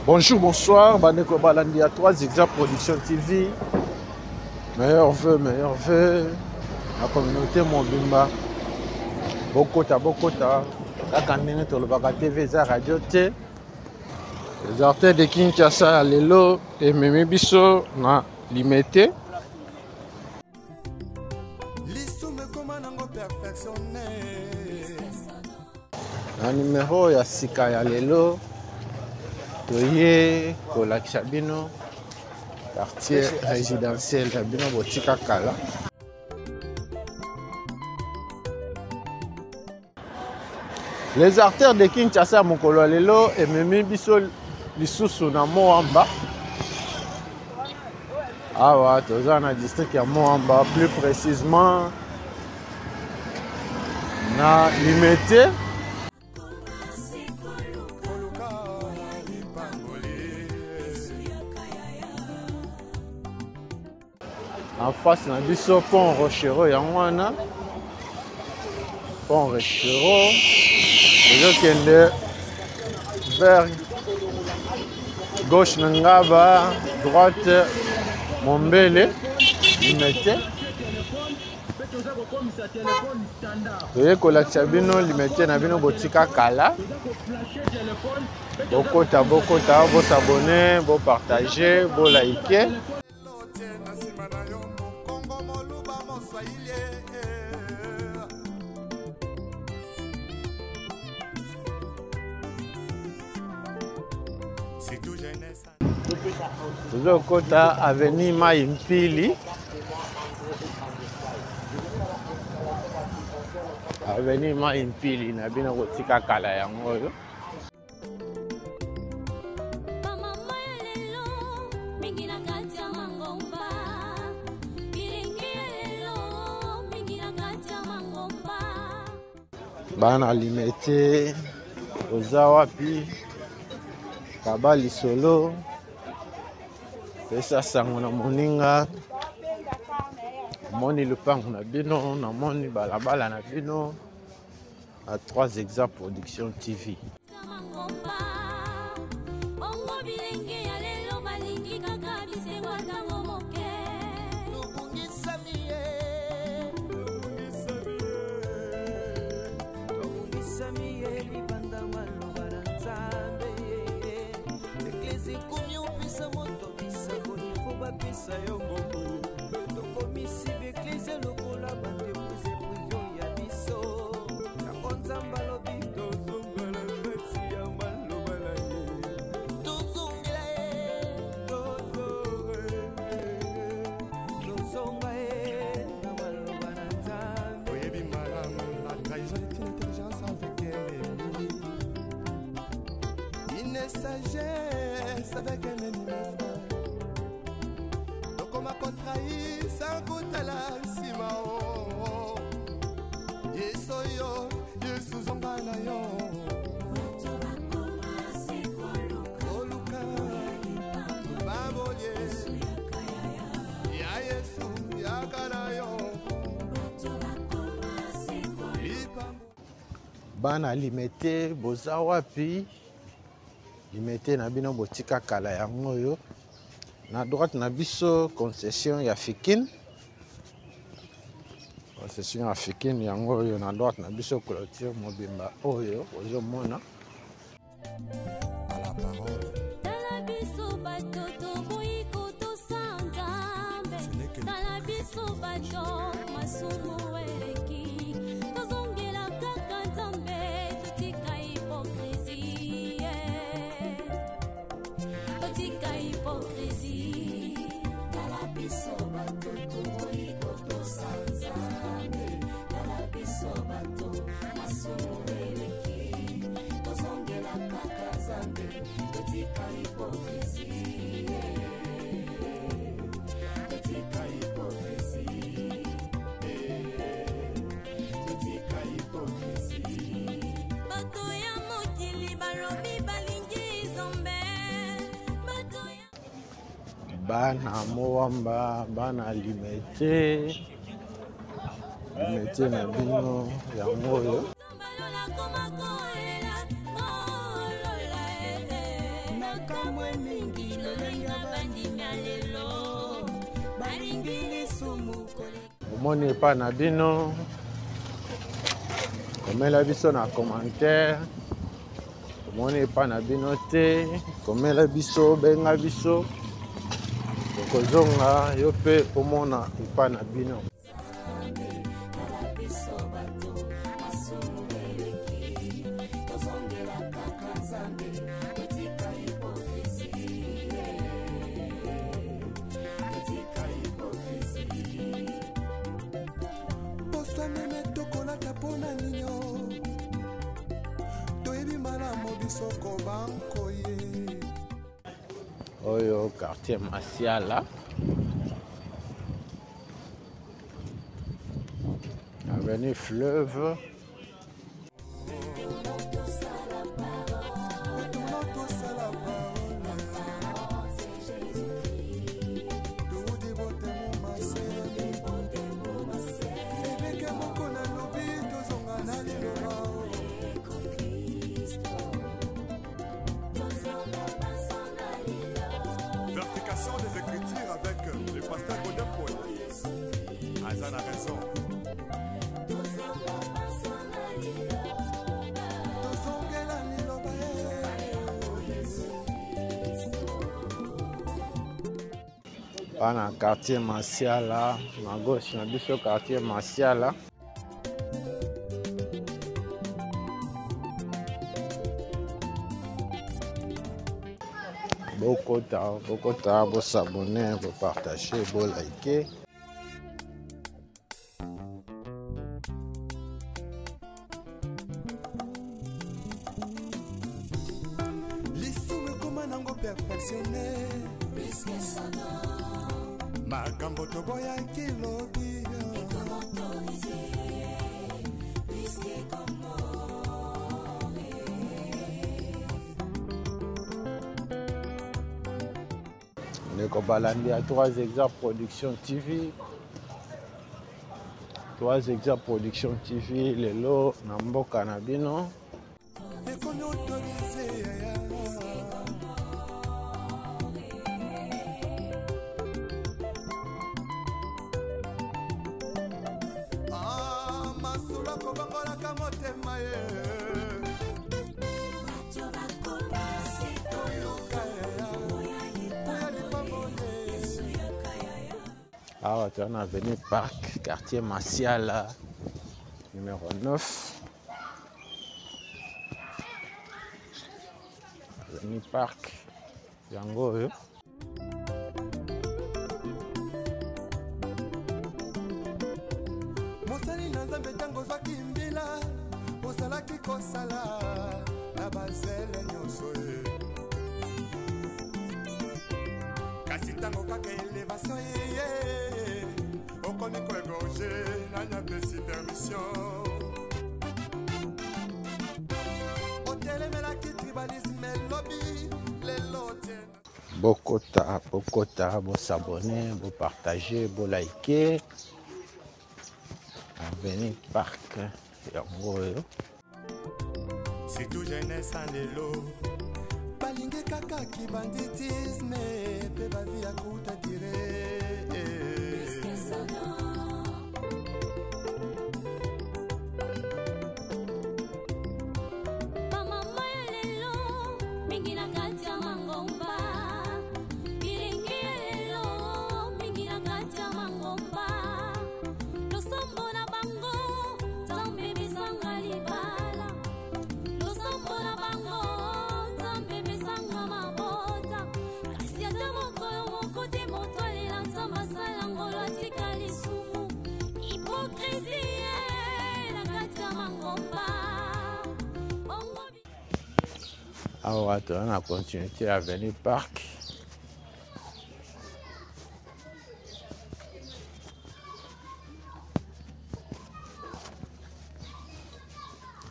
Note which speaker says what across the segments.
Speaker 1: Bonjour, bonsoir, bandeko balandi ya 3 Zigzag Production TV. Meilleur vœu, meilleur vœu. La communauté mobimba. Bokota, bokota. Kaka ndenge tolobaka TV eza radio te. Les artères de Kinshasa ya lelo ememi biso na Limete. Na numero ya sika ya lelo toye kolakisa bino quartier résidentiel ya bino botika kala. Les artères de Kinshasa ya mokolo ya lelo ememi biso lisusu na Moamba. Awa toza na district ya Moamba, plus précisément na Limete. En face na biso pont Rochereau, yango wana pont Rochereau ezokende vers gauche na Ngaba, droite Mombele, Limete. Toye kolakisa bino Limete na bino botika kala. Bokota, bokota, bosabone, bopartage, bolike. Tozokota avenue Mai Mpili, avenue Mai Mpili na bino kotika kala yango oyo. Bana Limete, oza wapi? Kaba lisolo, pesa sango na moninga. Namoni lupango na bino, namoni balabala na bino à 3 Exa Production TV.
Speaker 2: Sagesse avec un ennemi frère. Tokoma kotrahi sans kotala nsima o. Yesu yo, Yesu zonga na yo. Koluka babolie ya Yesu yaka na yo.
Speaker 1: Bana Limete, boza wapi? Limete na bino botika kala yango oyo. Na droite na biso concession ya Fikin. Concession ya Fikin yango oyo na droite na biso clôture mobimba oyo ozomona.
Speaker 2: À la parole.
Speaker 3: Tala biso bato toboyi kotosa Nzambe. Tala biso bato masumu eleki. Tozongela kaka Nzambe, totika hypocrisie. Totika hypocrisie. Tala biso bato toboyi kotosa Nzambe. Tala biso bato masumu eleki. Tozongela kaka Nzambe, totika hypocrisie. Totika hypocrisie. Totika hypocrisie. Bato ya mokili balobi balingi Nzambe. Bato ya
Speaker 1: Bana Moamba, bana Limete, Limete na bino yango oyo. Omoni epai na bino, komela biso na commentaire. Omoni epai na bino te, komela biso, benga biso, tokozonga yo mpe omona epai na bino. Oyo quartier Masiala, avenue Fleuve.
Speaker 2: Vérification des Écritures avec le pasteur Godin Paul. Azan a raison.
Speaker 1: Bana quartier Masiala, na gauche na biso quartier Masiala. Bokota, bokota, bo s'abonner, bo partager, bo liker.
Speaker 2: Lisumu ekoma nango perfectionné. Makambo toboyaki lobi.
Speaker 1: Ndeko balandi ya 3 Exa Production TV, 3 Exa Production TV lelo na mboka na bino.
Speaker 2: Ekomi autorisé. Ah, masolo akobongolaka motema ye.
Speaker 1: Awa toza na avenue Parc, quartier Masiala, numéro 9. Avenue Parc, yango oyo.
Speaker 2: Mosali na Nzambe, ntango ozwaki mbila, ozalaki kosala na bazele nyonso ye. Kasi ntango kaka elevation ye, okomi koegorge, nani apesi permission? Otelemelaki tribalisme elobi, lelo tie.
Speaker 1: Bokota, bokota, bosabone, bopartage, bolike. Avenue Parc yango oyo.
Speaker 2: Surtout jeunesse ya lelo balingi kaka kibanditisme mpe bavi ya kuta dire.
Speaker 3: Bamama ya lelo mingi na kati ya mangomba, bilenge ya lelo mingi na kati ya mangomba, losambo na bango Nzambe besanga libala, losambo na bango Nzambe besanga mabota, kasi ata mokolo moko te moto alela Nzambe asala ngolo atika lisumu. Hypocrisie na kati ya mangomba. Bongo
Speaker 1: Awa toza na continuité ya avenue Parc.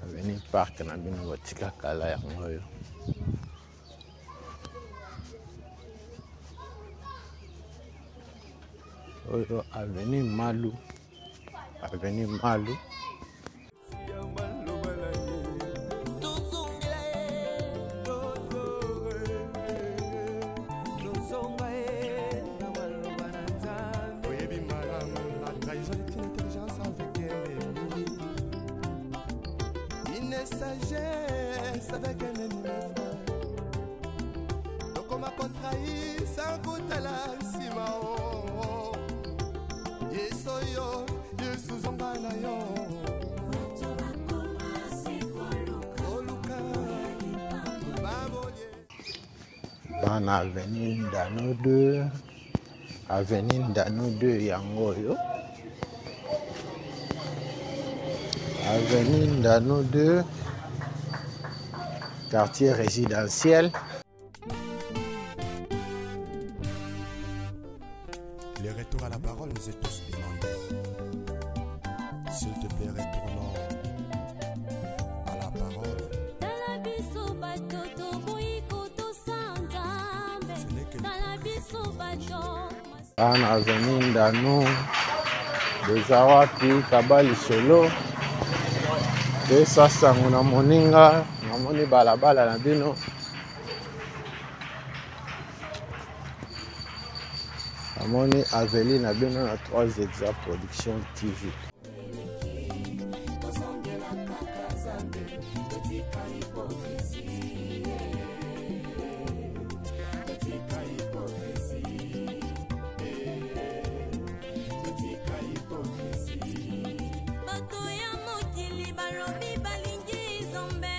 Speaker 1: Avenue Parc na bino botika kala yango oyo. Oyo avenue Malu, avenue Malu.
Speaker 2: Oyebi malamu na trahison etina. intelligence avec un ennemi. Une sagesse avec un ennemi, mes frères. Tokoma kotrahi sans kotala nsima o. Yesu yo, Yesu zonga na yo. Koluka babolie.
Speaker 1: Bana avenue Ndano 2, avenue Ndano 2 yango oyo. Avenue Ndano 2, quartier résidentiel.
Speaker 2: Le retour à la parole nous est tous demandé. S'il te plaît, retournons à la parole.
Speaker 3: Tala biso bato toboyi kotosa Nzambe.
Speaker 2: Ce n'est que
Speaker 3: Tala biso bato.
Speaker 1: Bana avenue Ndano, boza wapi? Kaba lisolo pesa sango na moninga, namoni balabala na bino. Namoni avenue na bino na 3 Exa Production TV.
Speaker 3: Bato ya mokili balobi balingi Nzambe.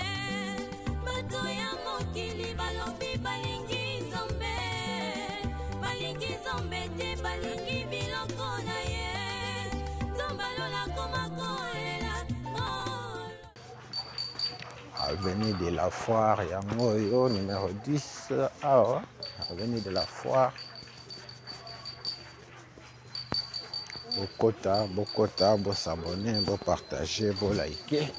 Speaker 3: Bato ya mokili balobi balingi Nzambe. Balingi Nzambe te, balingi biloko na ye. Nzambe alola koma kolela.
Speaker 1: Avenue de la Foire yango oyo numéro 10 awa, avenue de la Foire. Bokota, bokota, bosabone, bopartage, bolike.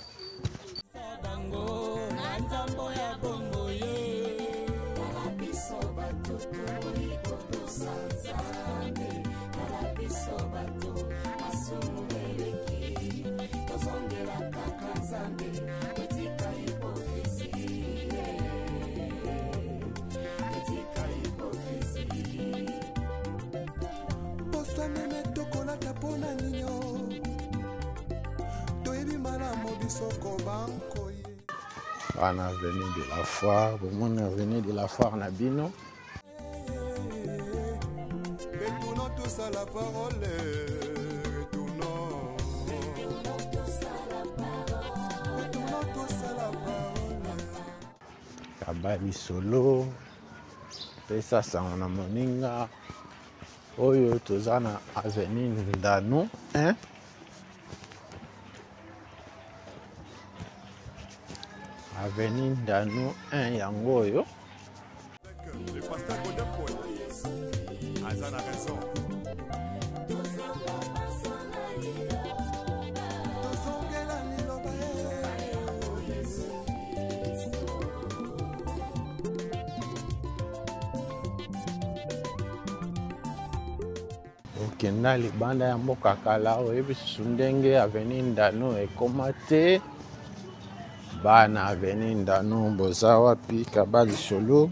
Speaker 2: Posa meme tokolata mpona ninyo, toyebi malamu biso kobankoye.
Speaker 1: Bana avenue de la Foire, bomoni avenue de la Foire na bino.
Speaker 2: Retournons tous à la parole, retournons. Retournons tous à la parole.
Speaker 1: Kaba lisolo, pesa sango na moninga. Oyo toza na avenue Ndano 1. Avenue Ndano 1 yango oyo.
Speaker 2: Le pasteur Godé aza na raison. Tozongela liloba ye.
Speaker 1: Okenda libanda ya mboka kala, oyebi susu ndenge avenue Ndano ekoma te. Bana avenue Ndano boza wapi? Kaba lisolo.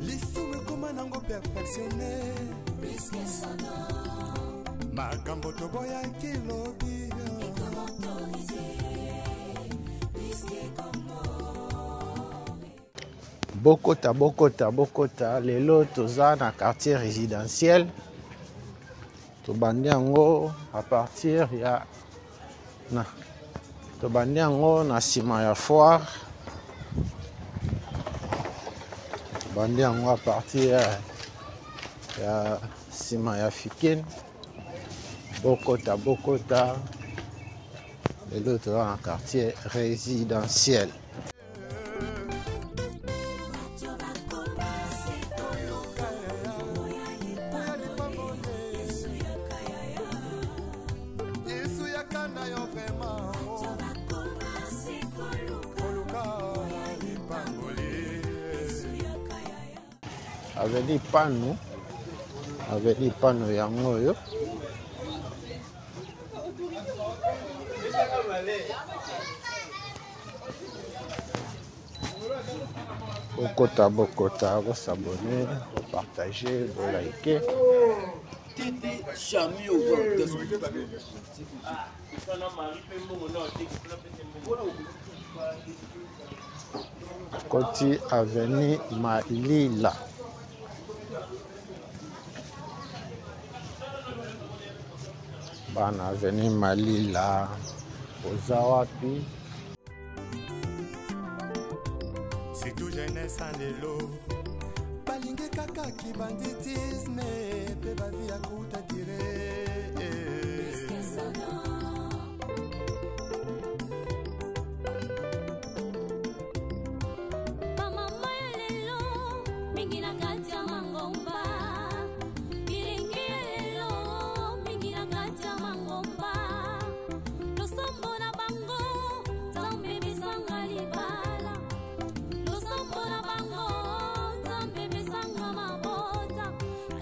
Speaker 2: Lisumu ekoma nango perfectionne. Makambo toboyaki lobi.
Speaker 1: Bokota, bokota, bokota. Lelo toza na quartier résidentiel. Tobandi yango à partir ya na tobandi yango na nsima ya foire. Tobandi yango à partir ya nsima ya Fikin. Bokota, bokota. Lelo toza na quartier résidentiel.
Speaker 2: Yesu yaka na yo vraiment. Koluka lipamboli.
Speaker 1: Avenue Pano, avenue Pano yango oyo. Bokota, bokota, bosabone, bopartage, bolike. Koti avenue Malila. Bana avenue Malila. Oza wapi?
Speaker 2: Surtout jeunesse ya lelo balingi kaka kibanditisme mpe bavi ya kuta dire.
Speaker 3: Bamama ya lelo mingi na kati ya mangomba, bilingi ya lelo mingi na kati ya mangomba, losambo na bango Nzambe besanga libala, losambo na bango Nzambe besanga mabota,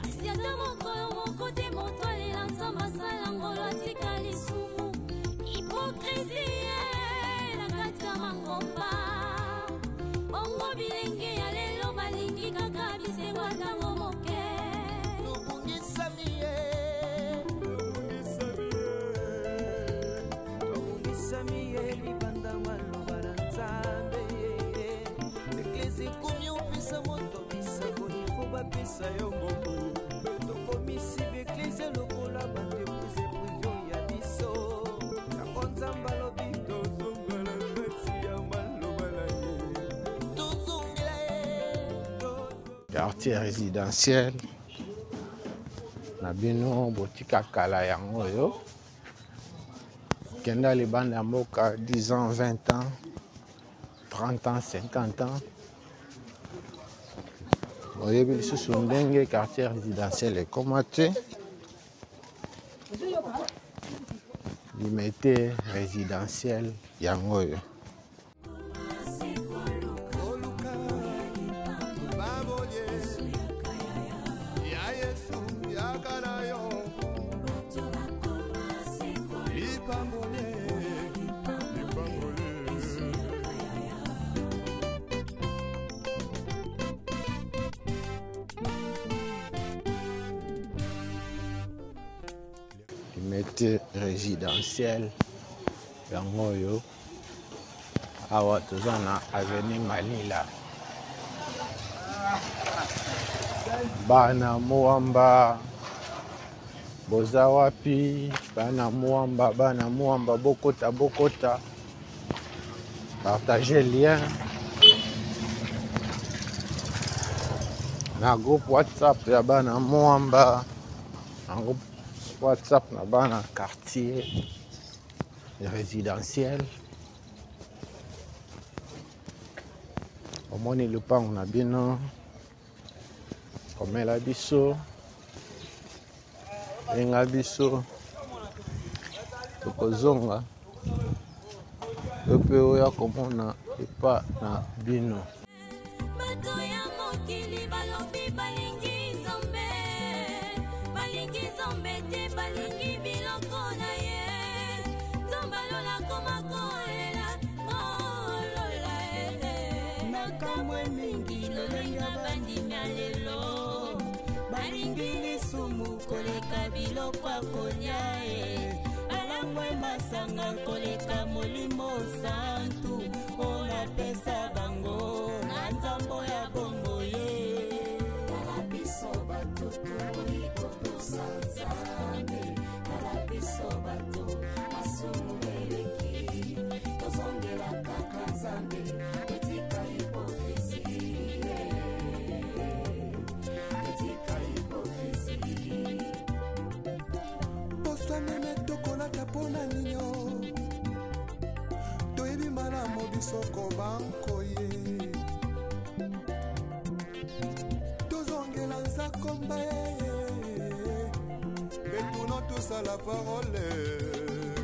Speaker 3: kasi ata mokolo moko te moto alela Nzambe asala ngolo atika lisumu. Hypocrisie na kati ya mangomba, bongo bilenge ya lelo balingi kaka bisengo ya ntango moke.
Speaker 4: Tobungisami ye, tobungisami ye libanda maloba na Nzambe. Eglise ekomi opesa moto bisako, ifo bapesa yo mbongo. Tokomisi baeglise lokola baentreprise prive ya biso. Yango Nzambe alobi tozongela kati ya maloba na ye, tozongela ye.
Speaker 1: Quartier résidentiel na bino botika kala yango oyo. Kenda libanda ya mboka 10 ans, 20 ans, 30 ans, 50 ans. Oyebi lisusu ndenge quartier résidentiel ekoma te. Limete résidentiel yango oyo.
Speaker 2: Oluka babolie ya Yesu yaka na yo lipambolie lipambolie.
Speaker 1: Limete résidentiel yango oyo. Awa toza na avenue Malila. Bana Mwamba boza wapi? Bana Mwamba, bana Mwamba, bokota, bokota. Partagez lien na groupe WhatsApp ya bana Mwamba, na groupe WhatsApp na bana quartier résidentiel. Omoni lupango na bino, komela biso, benga biso, tokozonga yo mpe oya komona epa na bino.
Speaker 3: Bato ya mokili balobi balingi Nzambe, balingi Nzambe te, balingi biloko na ye. Nzambe alola koma kolela, kolola e. Makambo mingi lolenga bandimi ya lelo, balingi lisumu koleka biloko ya kolia e. Balangwe masanga koleka molimo santu oyo apesa bango na nzambo ya bongo ye.
Speaker 5: Tala biso bato toboyi kotosa Nzambe, tala biso bato masumu eleki, tozongela kaka Nzambe, totika hypocrisie, totika hypocrisie.
Speaker 2: Poso meme tokolata mpona ninyo, toyebi malamu biso kobankoye, tozongela nzakomba ye, retournons tous à la parole,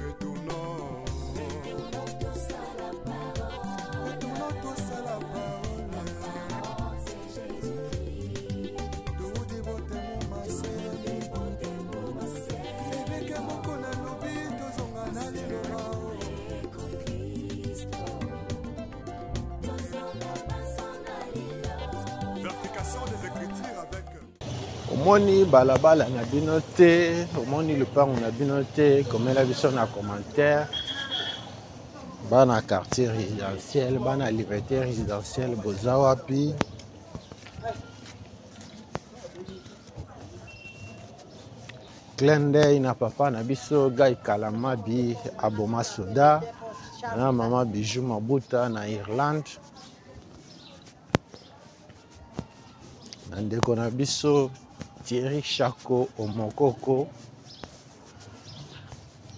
Speaker 2: retournons, retournons tous à la parole. Toudi botemo masele, ebeke moko nalobi tozonga na liloba.
Speaker 5: Tozonga baso na liloba.
Speaker 1: Omoni balabala na bino te, omoni lupango na bino te, komela biso na commentaire. Bana quartier résidentiel, bana liberté résidentielle, boza wapi? Clin d'œil na papa na biso Guy Kalamabi aboma soda na mama Bijou Mabuta na Irlande. Na ndeko na biso Thierry Chako Omokoko,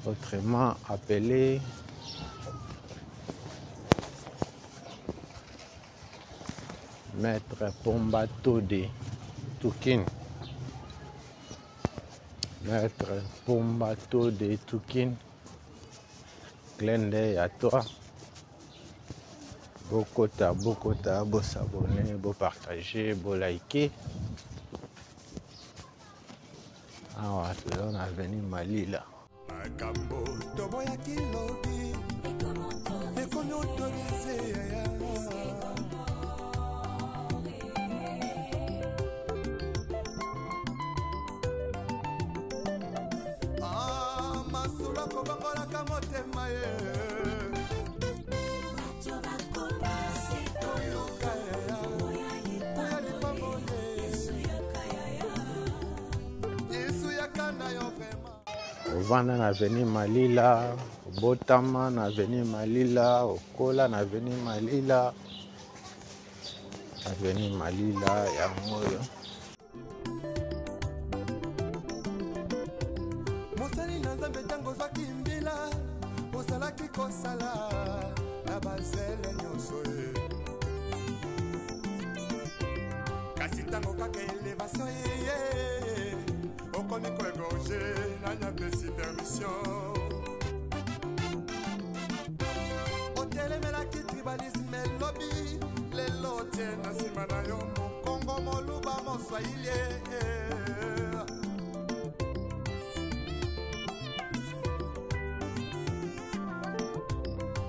Speaker 1: autrement appelé Maître Pomba Tode Tukin. Maître Pomba Tode Tukin. Clin d'œil à toi. Bokota, bokota, bo s'abonner, bo partager, bo liker. Awa toza na avenue Malila.
Speaker 2: Makambo toboyaki lobi ekomi autorise. Ah, masolo akobongolaka motema ye. Koluka yaya, oya lipamboli. Yesu yaka na yo vraiment.
Speaker 1: Ovanda na avenue Malila, obotama na avenue Malila, okola na avenue Malila. Avenue Malila yango oyo.
Speaker 2: Mosali na Nzambe, ntango ozwaki mbila, ozalaki kosala na bazele nyonso ye. Kasi ntango kaka élévation eye, okomi koégorger. Nani apesi permission? Otelemelaki tribalisme elobi, lelo otie na nsima na yo mokongo, moluba, moswahili.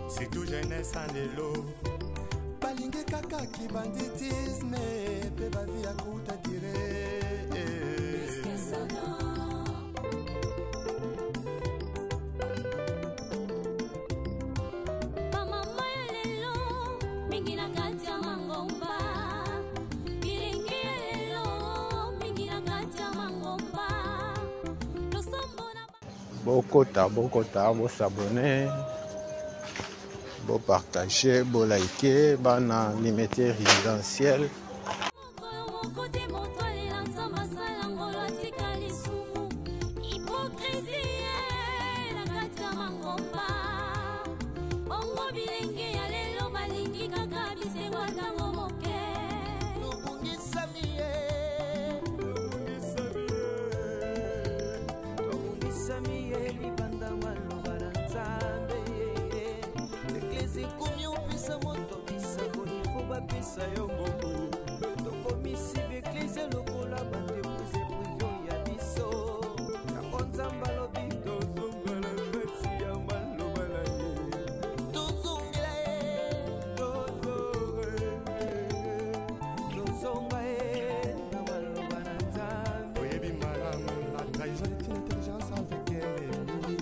Speaker 2: Surtout jeunesse ya lelo balingi kaka kibanditisme mpe bavie ya courte durée.
Speaker 3: Bamama ya lelo mingi na kati ya mangomba, bilingi ya lelo mingi na kati ya mangomba, losambo na
Speaker 1: Bokota, bokota, bos'abonner, bopartager, boliker, bana limité résidentielle.
Speaker 3: Mokolo moko te moto alela Nzambe asala ngolo atika lisumu. Hypocrisie na kati ya mangomba. Bongo bilenge ya lelo balingi kaka bisengo ya ntango moke.
Speaker 4: Tobungisami ye, tobungisami ye libanda maloba na Nzambe. Eglise ekomi opesa moto bisakoli fo bapesa yo mbongo. Tokomisi baeglise lokola baentreprise privée ya biso. Yango Nzambe alobi tozongela kati ya maloba na ye, tozongela ye, tozonga ye na maloba na Nzambe.
Speaker 2: Oyebi malamu, la trahison est une intelligence avec un ennemi,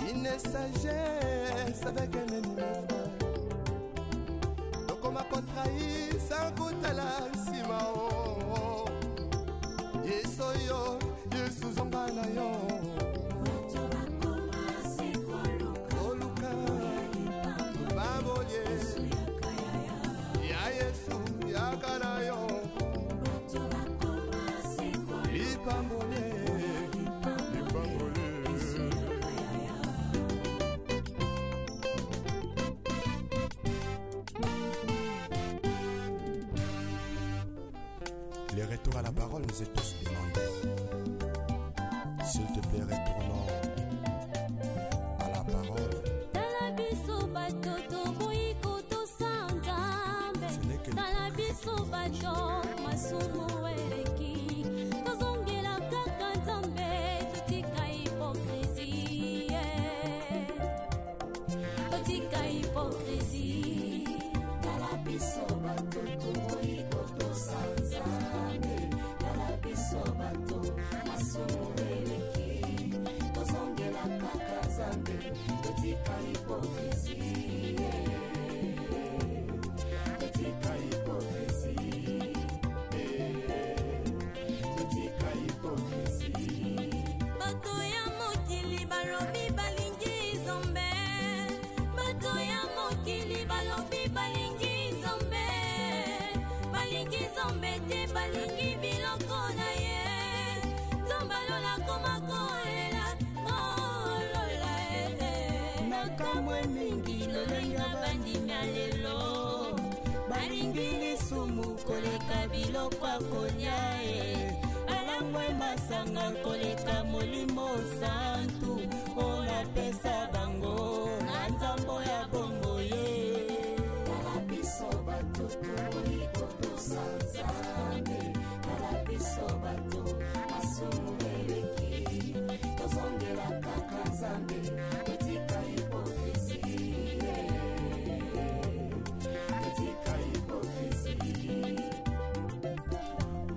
Speaker 2: une sagesse avec un ennemi, mon frère. Tokoma kotrahir sans kotala nsima o. Yesu oyo, Yesu zonga na yo. Koluka babolie ya Yesu yaka na yo. Lipambolie, lipambolie. Le retour à la parole nous est tous demandé. S'il te plaît, retournons à la parole.
Speaker 3: Tala biso bato toboyi kotosa Nzambe.
Speaker 2: Ce n'est que
Speaker 3: Tala biso bato masumu eleki, tozongela kaka Nzambe, totika hypocrisie, totika hypocrisie.
Speaker 5: Tala biso bato toboyi kotosa Nzambe. Totika hypocrisie, totika hypocrisie, totika hypocrisie.
Speaker 3: Bato ya mokili balobi balingi Nzambe, bato ya mokili balobi balingi Nzambe, balingi Nzambe te, balingi biloko na ye. Nzambe alola koma kolela kolola e.
Speaker 6: Nakamwe mingi lolenge bandimi ya lelo balingi lisumu koleka biloko ya kolia e, balangwe masanga koleka molimo santu oyo napesa bango na nzambo ya bongo ye.
Speaker 5: Tala biso bato toboyi kotosa Nzambe, tala biso bato masumu eleki, tozongela kaka Nzambe, totika hypocrisie, totika hypocrisie.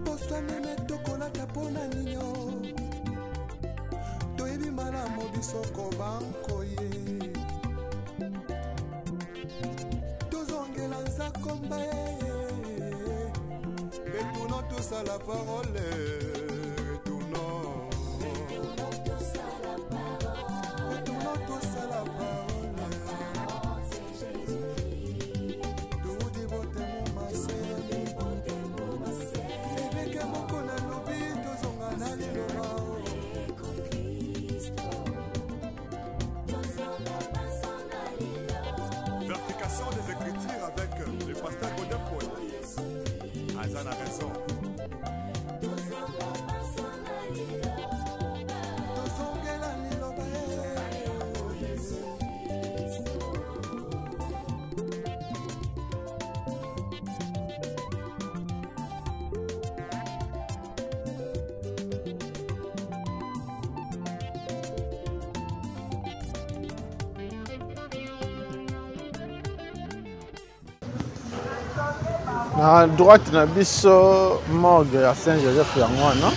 Speaker 2: Poso meme tokolata mpo na ninyo, toyebi malamu biso kobankoye, tozongela nzakomba ye. Retournons tous à la parole, retournons,
Speaker 5: Retournons tous à la parole,
Speaker 2: retournons tous à la parole.
Speaker 5: Parole, c'est Jésus-Christ.
Speaker 2: Toudi botemo masele, eveke moko nalobi, tozonga na liloba.
Speaker 7: Vérification des Écritures avec le pasteur Godin Paul. Aza na raison.
Speaker 2: Tozongela liloba ye.
Speaker 1: Na droite na biso, morgue ya Saint Joseph yango wana,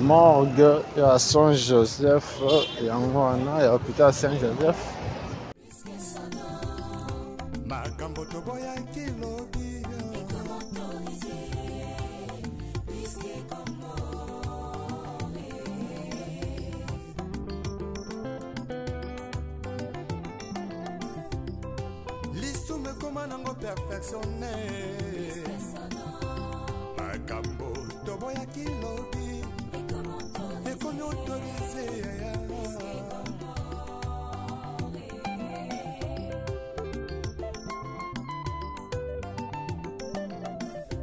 Speaker 1: morgue ya Saint Joseph yango wana ya hôpital Saint Joseph.
Speaker 2: Makambo toboyaki lobi, lisumu ekoma nango perfectionne. Makambo toboyaki lobi ekomi autorisé.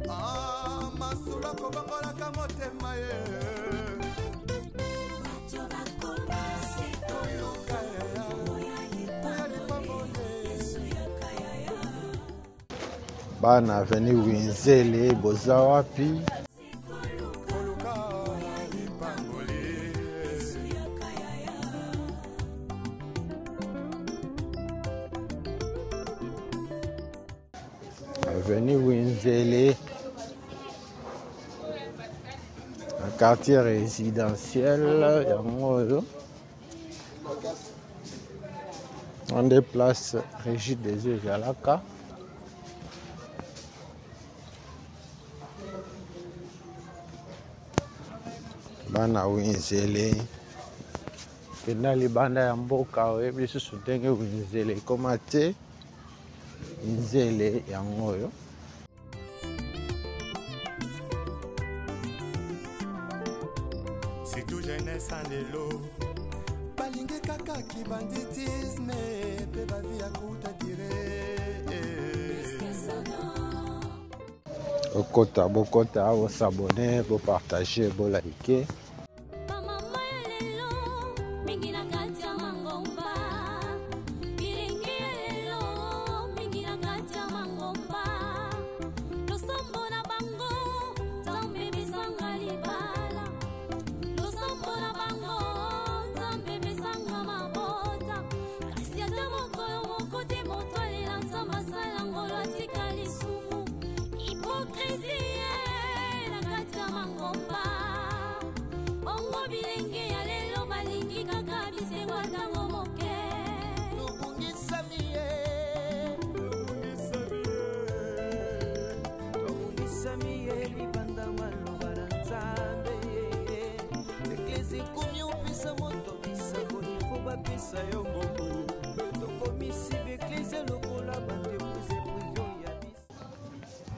Speaker 2: Ah, masolo akobongolaka motema ye. Koluka ya lipamboli.
Speaker 1: Bana avenue Winzele, boza wapi?
Speaker 2: Koluka lipamboli.
Speaker 1: Avenue Winzele na quartier résidentiel yango oyo wana nde place Régie des Eaux ezalaka. Bana Winzele, kenda libanda ya mboka, oyebi lisusu ndenge Winzele ekóma te. Nzele yango oyo.
Speaker 2: Surtout jeunesse ya lelo balingi kaka kibanditisme mpe bavie ya courte durée.
Speaker 1: Okota, bokota, bos'abonner, bopartager, bolike.
Speaker 3: Bamama ya lelo mingi na kati ya mangomba, bilingi ya lelo mingi na kati ya mangomba, losambo na bango Nzambe pesanga libala, losambo na bango Nzambe pesanga mabota, kasi ata mokolo moko te moto alela Nzambe asala ngolo atika lisumu. Hypocrisie na kati ya mangomba.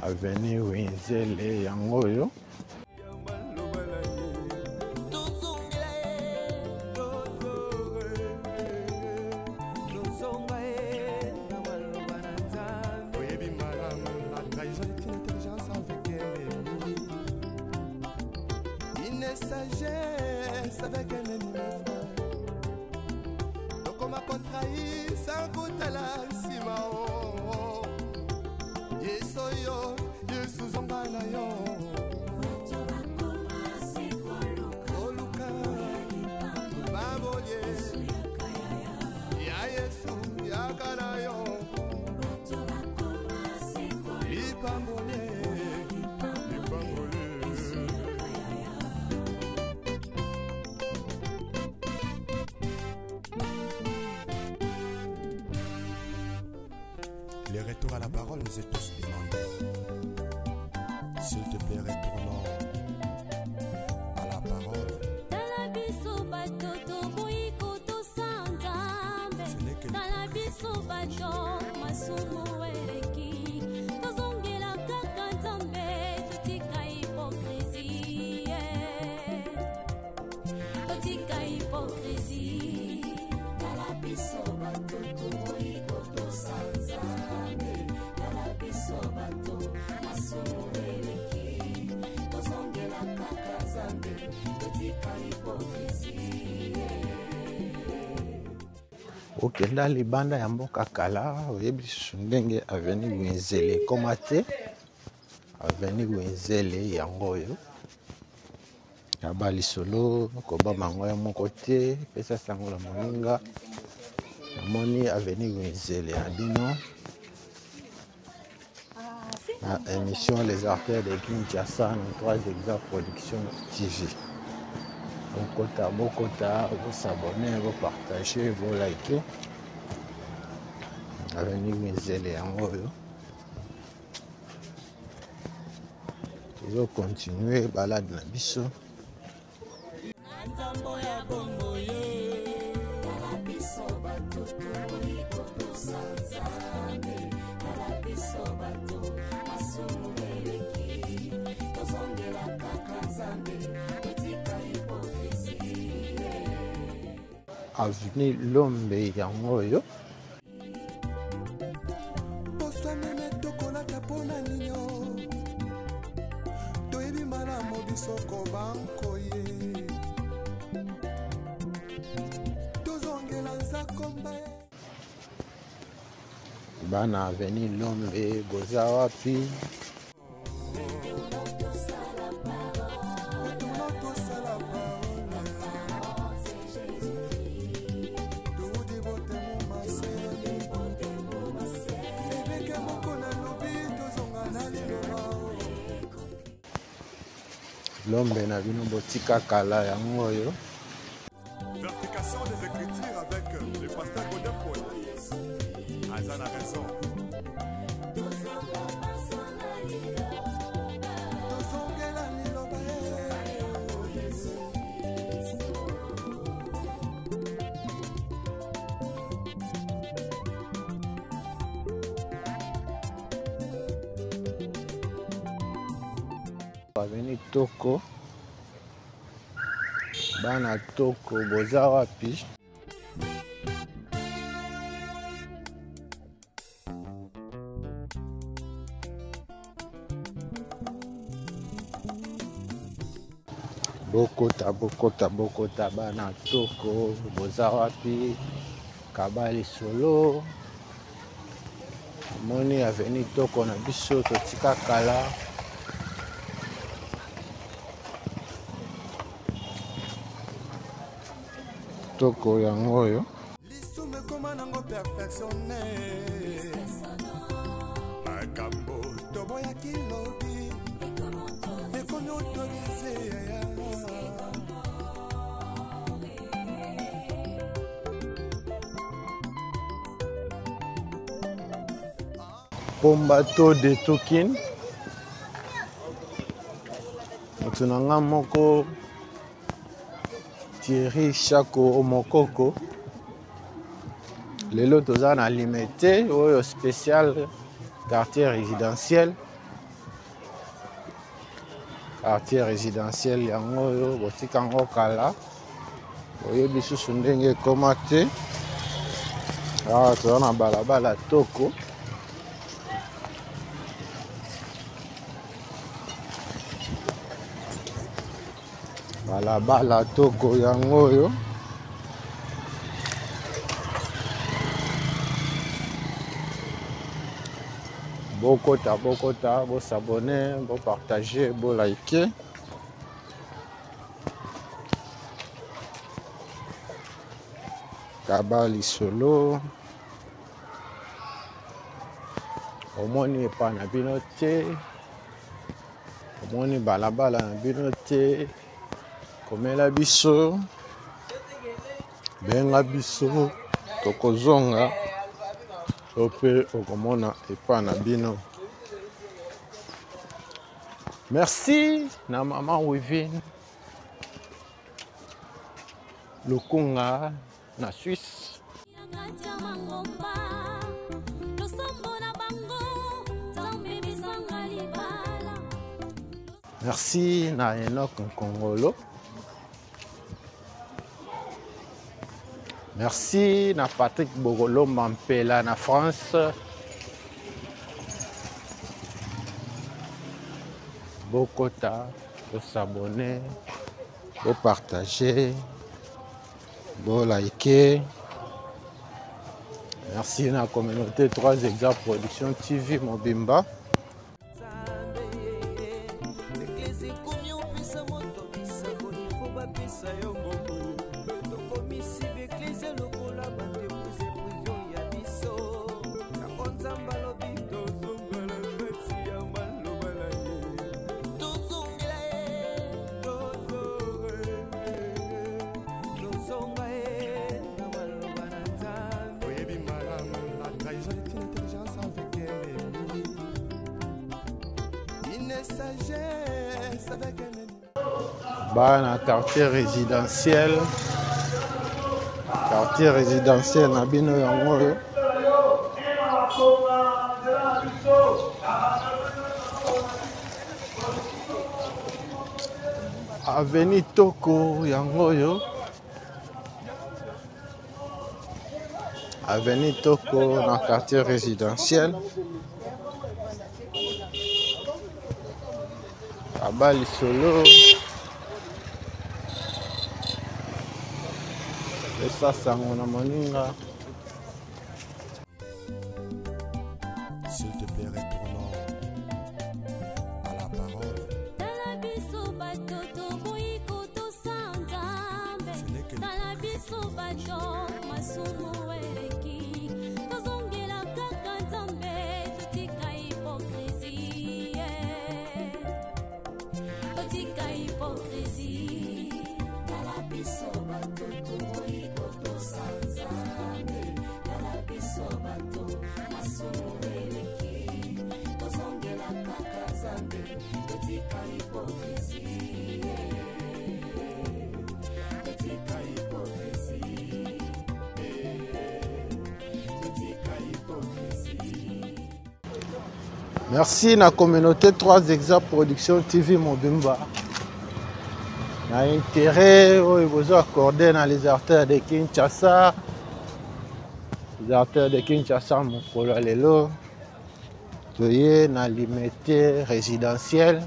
Speaker 1: Avenue Wenzele yango oyo.
Speaker 2: Sagesse avec un ennemi, tokoma kotrahi sans kotala nsima o yesu oyo yesu zonga na yo koluka babolie ya yesu yaka na yo lipambolie lipambolie. Le retour à la parole nous est tous demandé. S'il te plaît, retournons à la parole.
Speaker 3: Tala biso bato toboyi kotosa Nzambe.
Speaker 2: Ce n'est que
Speaker 3: Tala biso bato masumu eleki, tozongela kaka Nzambe, totika hypocrisie, totika hypocrisie.
Speaker 5: Tala biso bato toboyi kotosa Nzambe. Tala biso bato masumu eleki, tozongela kaka Nzambe, totika hypocrisie.
Speaker 1: Okenda libanda ya mboka kala, oyebi lisusu ndenge avenue Wenzele ekoma te. Avenue Wenzele yango oyo ya ba lisolo, kobama yango ya moko te, pesa sango na moninga. Namoni avenue Wenzele ya bino na émission Les Artères de Kinshasa na 3 Exa Production TV. Bokota, bokota, bosabonner, bopartager, bolike. Avenue Wenzele yango oyo. Tozo continuer balade na biso.
Speaker 6: Nzambo ya bongo ye.
Speaker 5: Tala biso bato toboyi kotosa Nzambe. Tala biso bato masumu eleki, tozongela kaka Nzambe, totika hypocrisie.
Speaker 1: Avenue Lombe yango oyo.
Speaker 2: Posa meme tokolata mpona ninyo, toyebi malamu biso kobankoye, tozongela nzakomba.
Speaker 1: Bana avenue Lombe boza wapi? Lombe na bino botika kala yango oyo.
Speaker 7: Vérification des Écritures avec le pasteur Godin Paul. Azan a raison.
Speaker 2: Tozongela liloba ye.
Speaker 1: Avenue Toko. Bana Toko boza wapi? Bokota, bokota, bokota, bana Toko boza wapi? Kabali solo. Moni avenue Toko na biso totika kala. Toko yango oyo.
Speaker 2: Lisumu ekoma nango perfectionné. Makambo toboyaki lobi ekomi autorisé.
Speaker 1: Pomba to de Tokin. Moto na nga moko Thierry Chako Omokoko. Lelo toza na Limete oyo spécial quartier résidentiel. Quartier résidentiel yango oyo botika yango kala, boyebi lisusu ndenge ekoma te. Awa toza na balabala toko. Balabala toko yango oyo. Bokota, bokota, bosabone, bopartage, bolike. Kaba lisolo. Omoni epa na bino te, omoni balabala na bino te, komela biso, benga biso, tokozonga to mpe okomona epa na bino. Merci na mama Wivine Lukunga na Suisse. Merci na Enoch Nkongolo. Merci na Patrick Bogolomba Mpela na France. Bokota, bosabone, bopartage, bolike. Merci na communauté 3 Exa Production TV Mobimba. Bana quartier résidentiel, quartier résidentiel na bino yango oyo. Avenue Toko yango oyo. Avenue Toko na quartier résidentiel. Aba lisolo. Esa sango na moninga.
Speaker 2: S'il te plaît, retournons à la parole.
Speaker 3: Tala biso bato toboyi kotosa Nzambe.
Speaker 2: Ce n'est que
Speaker 3: Tala biso bato masumu eleki. Tozongela kaka Nzambe, totika hypocrisie. Totika hypocrisie.
Speaker 5: Tala biso bato toboyi kotosa Nzambe. Tala biso bato masumu eleki. Tozongela kaka Nzambe, totika hypocrisie. Totika hypocrisie. Totika hypocrisie.
Speaker 1: Merci na communauté 3 Exa Production TV Mobimba. Na intérêt oyo bozo accordé na les artères de Kinshasa. Les artères de Kinshasa mokolo ya lelo. Toye na limité résidentielle.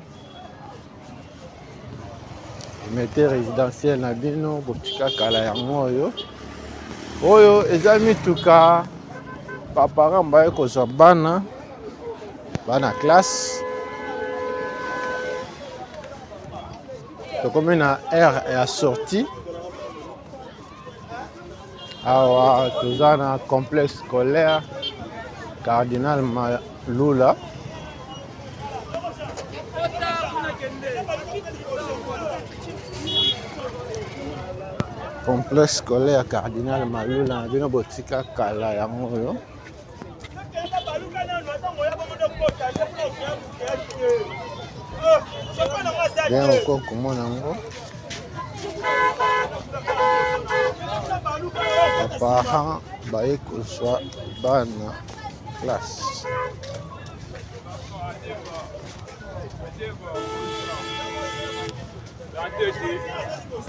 Speaker 1: Limité résidentielle na bino botika kala yango oyo. Oyo eza mituka papa mbaye kozwa bana. Bana classe. Tokomi na aire ya sortie. Awa toza na complexe scolaire Cardinal Malula. Complexe scolaire Cardinal Malula na bino botika kala yango oyo. Bien encore komona yango. Ba parents baye kozwa bana classe.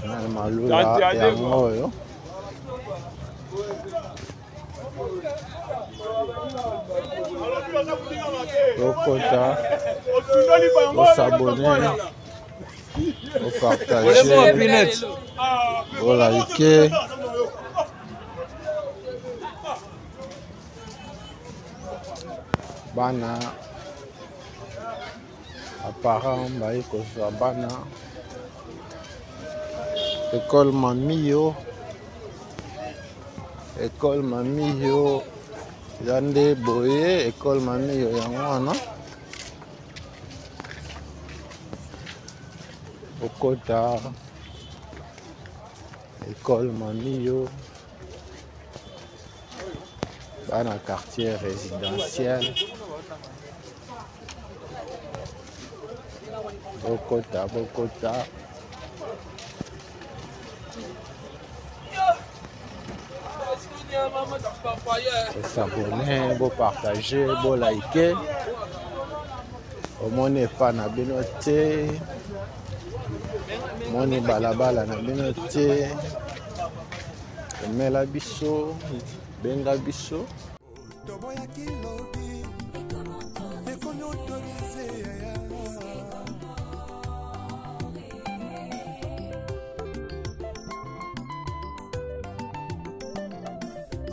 Speaker 1: Na malula yango oyo. Bokota, bosabone, bopartage, bolike. Bana aparent baye kozwa bana école Mamiyo, école Mamiyo eza nde boye, école Mamiyo yango wana. Okota école Mamiyo, bana quartier résidentiel. Bokota, bokota. Bosabone, bopartage, bolike. Omoni epa na bino te, omoni balabala na bino te, emela biso, benga biso.
Speaker 2: Toboyaki lobi ekomi autorise.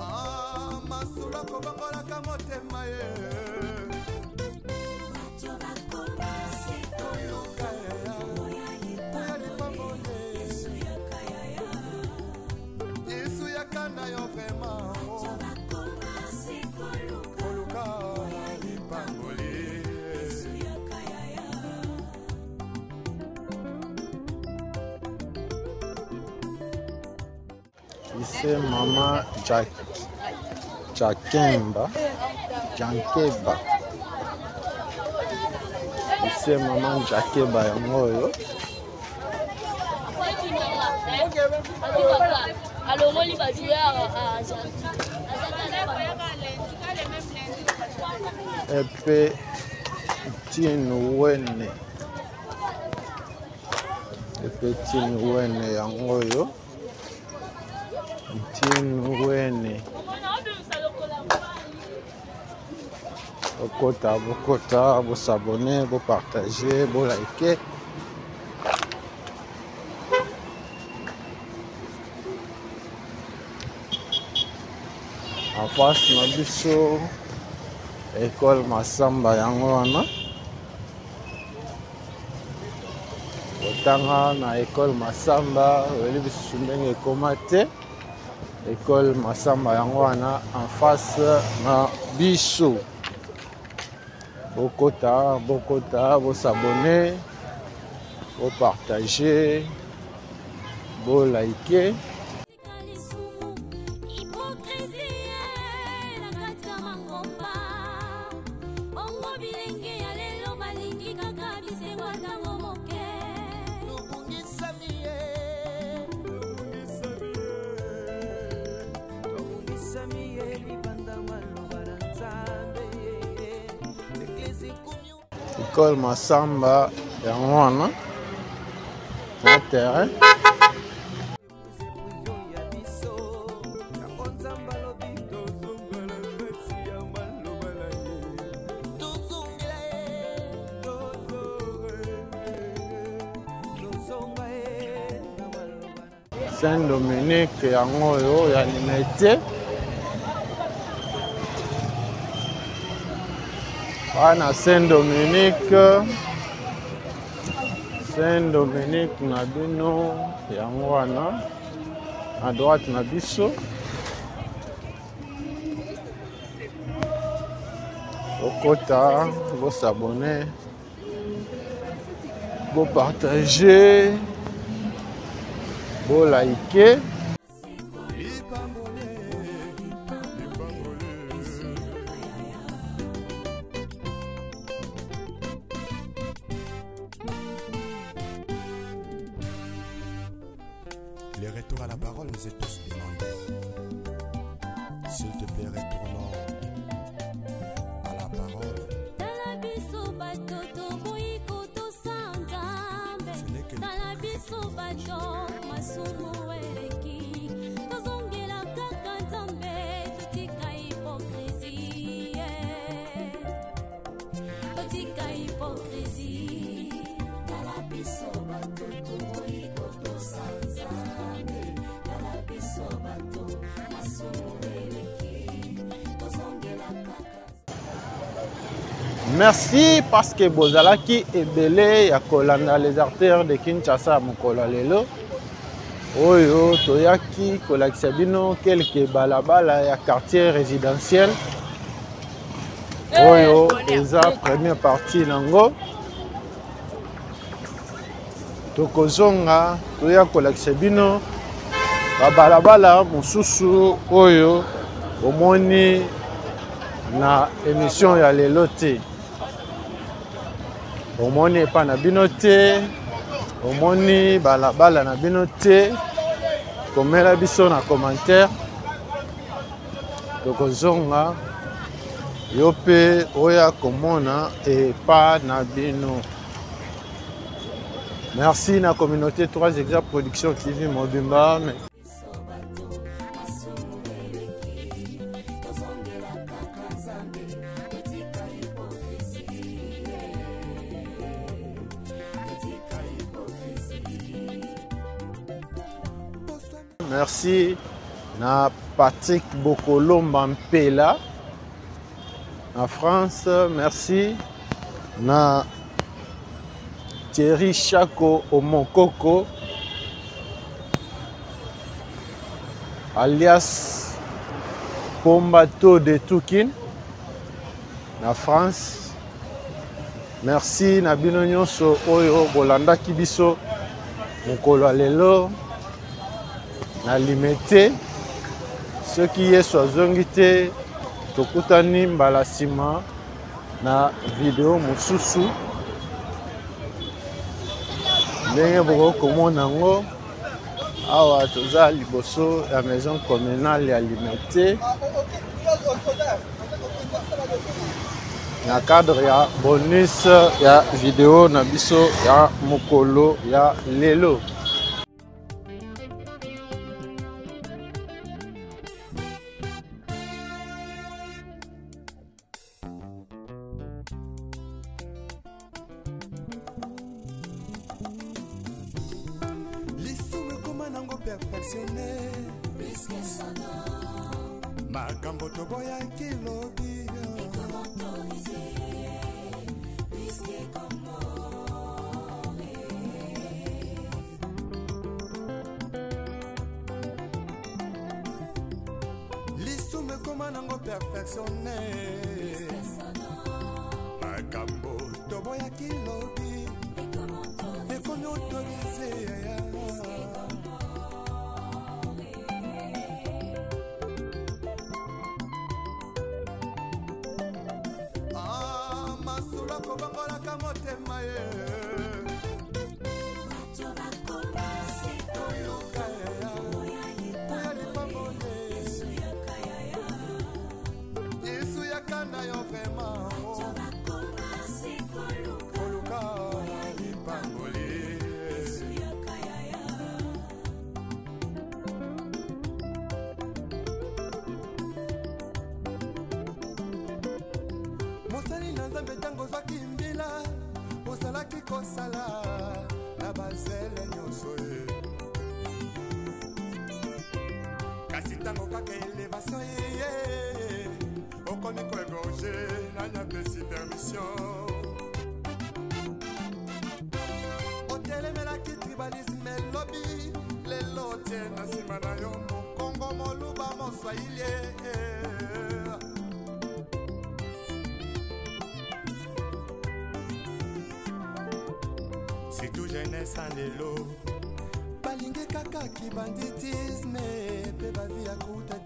Speaker 2: Ah, masolo akobongolaka motema ye. Koluka ya lipamboli. Yesu yaka na yo vraiment. Koluka lipamboli.
Speaker 1: Lycée Mama Jack Jakemba Jankeba, lycée Mama Jakeba yango oyo.
Speaker 3: Alongoli bajoueur Argentine.
Speaker 1: Epe Tinwene, epe Tinwene yango oyo. Tinwene. Bokota, bokota, bosabone, bopartage, bolike. En face na biso école Masamba yango wana. Botanga na école Masamba, oyeli bisusu ndenge ekoma te. École Masamba yango wana en face na biso. Bokota, bokota, bosabone, bopartage, bolike.
Speaker 3: Hypocrisie na kati ya mangomba, bongo bilenge ya lelo balingi kaka bisengo ntango moke.
Speaker 4: Tobungisami ye, tobungisami ye libanda maloba na Nzambe. Eglise ekomi
Speaker 1: École Masamba yango wana na terrain.
Speaker 4: Ya biso yango Nzambe alobi tozongela kati ya maloba na ye, tozongela ye, tozonga ye na maloba na
Speaker 1: Saint Dominique yango oyo ya Limete. Wana Saint Dominique, Saint Dominique na bino yango wana na droite na biso. Bokota, bosabone, bopartage, bolike.
Speaker 2: Lipamboli, lipamboli. Le retour à la parole nous est tous demandé. S'il te plaît, retournons à la parole.
Speaker 3: Tala biso
Speaker 5: biso bato toboyi kotosa Nzambe, tala biso bato masumu eleki, tozongela kaka.
Speaker 1: Merci parce que bozalaki ebele ya kolanda les artères de Kinshasa mokolo ya lelo oyo toyaki kolakisa bino quelques balabala ya quartier résidentiel oyo eza première partie nango. Tokozonga toya kolakisa bino babalabala mosusu oyo bomoni na émission ya lelo te, bomoni epa na bino te, bomoni balabala na bino te. Komela biso na commentaire, tokozonga yo mpe oya komona epa na bino. Merci na communauté 3 Exa Production TV mobimba. Merci na Patrick Bokolomba Mpela na France. Merci na Thierry Chako Omokoko alias Pombato de Tukin na France. Merci na bino nyonso oyo bolandaki biso mokolo ya lelo na Limete. Soki Yesu azongi te, tokutani mbala nsima na video mosusu. Ndenge bokoki komona yango awa, toza liboso ya maison communale ya Limete na cadre ya bonus ya video na biso ya mokolo ya lelo.
Speaker 2: Lisumu ekoma nango perfectionne, makambo toboyaki lobi lisumu ekoma nango perfectionne, makambo toboyaki lobi ekomi autorise. Ah, masolo akobongolaka motema ye koluka ya lipamboli. Yesu yaka na yo vraiment koluka lipamboli. Mosali na Nzambe, ntango ozwaki mbila ozalaki kosala na bazele nyonso ye, kasi ntango kaka elevation eye, okomi koegorge. Nani apesi permission? Otelemelaki tribalisme elobi, lelo otie na nsima na yo mokongo, moluba, moswahili. Surtout jeunesse ya lelo balingi kaka kibanditisme mpe bavi ya kuta.